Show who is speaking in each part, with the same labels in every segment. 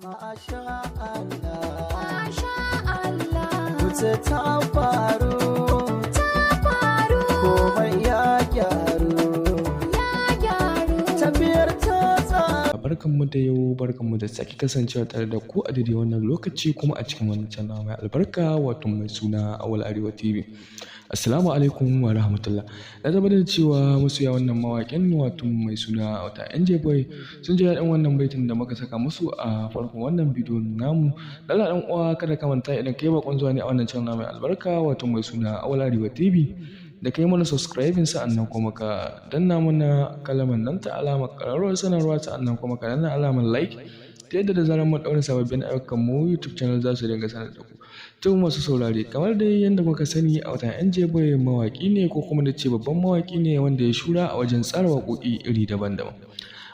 Speaker 1: Masha Allah.
Speaker 2: Masha Allah.
Speaker 1: Wuce ta faru,
Speaker 2: Ta faru.
Speaker 1: Komai ya gyaru.
Speaker 2: Ya gyaru.
Speaker 1: Tafiyar ta tsara.
Speaker 3: Barkanmu da yau, barkanmu da sake kasancewa tare da ku a daidai wannan lokaci kuma a cikin wannan channel mai albarka, wato mai suna Awal Arewa TV. Assalamu alaikum wa rahmatullah. Na tabbatar da cewa masoya wannan mawaƙin, wato mai suna Auta NJ Boy, sun ji daɗin wannan baitin da muka saka musu a farkon wannan bidiyon namu. Lalla ɗan uwa, kada ka manta, idan kai bakon zuwa ne a wannan channel mai albarka, wato mai suna Awal Arewa TV, da kai mana subscribing, sa'annan kuma ka danna mana kalamar nan ta alamar ƙararrawar sanarwa, sa'annan kuma ka danna alamar like, ta yadda da zarar mun ɗaura sababbin ayyukan mu, YouTube channel za su dinga sanar da ku. To masu saurare, kamar dai yadda kuka sani, Auta NJ Boy mawaƙi ne, ko kuma da ce babban mawaƙi ne wanda ya shura a wajen tsara waƙoƙi iri daban-daban.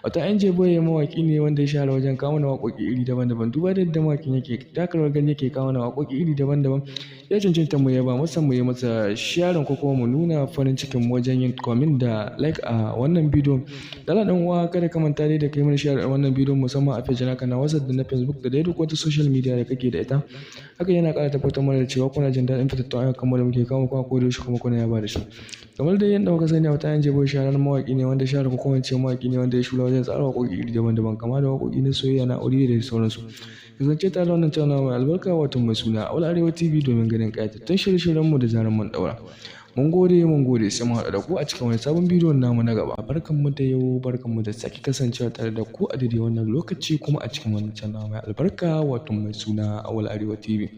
Speaker 3: Auta NJ Boy mawaƙi ne wanda ya shahara wajen kawo mana waƙoƙi iri daban-daban. Duba da yadda mawaƙin yake taka rawar gani, yake kawo mana waƙoƙi iri daban-daban, ya cancanta mu yaba masa, mu yi masa sharing, ko kuma mu nuna farin cikin mu wajen yin comment da like a wannan bidiyon. Dala ɗan uwa, kada ka manta dai da kai mana share wannan bidiyon, musamman a page naka na WhatsApp da na Facebook da dai duk wata social media da kake da ita. Hakan yana ƙara tabbatar mana da cewa kuna jin daɗin fitattun ayyukan mu da muke kawo muku a koda yaushe, kuma kuna yaba da su. Kamar dai yadda kuka sani, Auta NJ Boy shahararren mawaƙi ne wanda shahara, ko kuma in ce mawaƙi ne wanda ya shura wajen tsara waƙoƙi iri daban-daban, kama da waƙoƙi na soyayya, na aure da sauransu. Kasance tare da wannan channel mai albarka, wato mai suna Awal Arewa TV, domin ganin ƙayatattun shirye-shiryenmu da zarar mun ɗaura. Mun gode, mun gode, sai mun haɗu da ku a cikin wani sabon bidiyon namu na gaba. Barkanmu da yau, barkanmu da sake kasancewa tare da ku a daidai wannan lokaci kuma a cikin wannan channel mai albarka, wato mai suna Awal Arewa TV.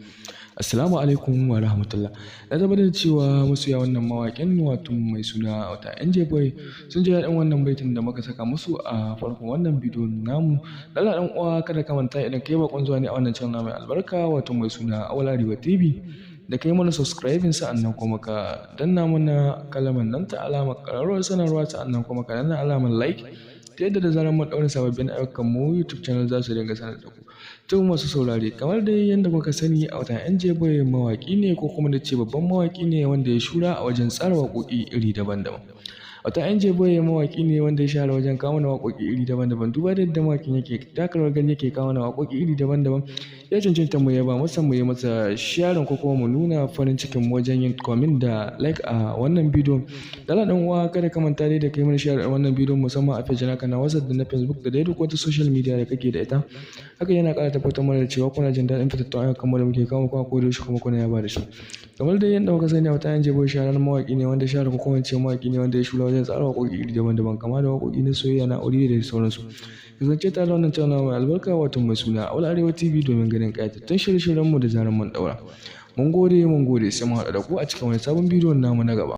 Speaker 3: Assalamu alaikum wa rahmatullah. Na tabbatar da cewa masoya wannan mawaƙin, wato mai suna Auta NJ Boy, sun ji daɗin wannan baitin da muka saka musu a farkon wannan bidiyon namu. Lalla ɗan uwa, kada ka manta, idan kai bakon zuwa ne a wannan channel mai albarka, wato mai suna Awal Arewa TV, da kai mana subscribing, sa'annan kuma ka danna mana kalamar nan ta alamar ƙararrawar sanarwa, sa'annan kuma ka danna alamar like, ta yadda da zarar mun ɗaura sababbin ayyukan mu, YouTube channel za su dinga sanar da ku. To masu saurare, kamar dai yadda kuka sani, Auta NJ Boy mawaƙi ne, ko kuma da ce babban mawaƙi ne wanda ya shura a wajen tsara waƙoƙi iri daban-daban. Auta NJ Boy mawaƙi ne wanda ya shahara wajen kawo mana waƙoƙi iri daban-daban. Duba da yadda mawaƙin yake taka rawar gani, yake kawo mana waƙoƙi iri daban-daban, ya cancanta mu yaba masa, mu yi masa sharing, ko kuma mu nuna farin cikin mu wajen yin comment da like a wannan bidiyon. Dala ɗan uwa, kada ka manta dai da kai mana share wannan bidiyon, musamman a page naka na WhatsApp da na Facebook da dai duk wata social media da kake da ita. Hakan yana ƙara tabbatar mana da cewa kuna jin daɗin fitattun ayyukan mu da muke kawo muku a koda yaushe, kuma kuna yaba da su. Kamar dai yadda kuka sani, Auta NJ Boy shahararren mawaƙi ne wanda shahara, ko kuma in ce mawaƙi ne wanda ya shura wajen tsara waƙoƙi iri daban-daban, kama da waƙoƙi na soyayya, na aure da sauransu. Kasance tare da wannan channel mai albarka, wato mai suna Awal Arewa TV, domin ganin ƙayatattun shirye-shiryenmu da zarar mun ɗaura. Mun gode, mun gode, sai mun haɗu da ku a cikin wani sabon bidiyon namu na gaba.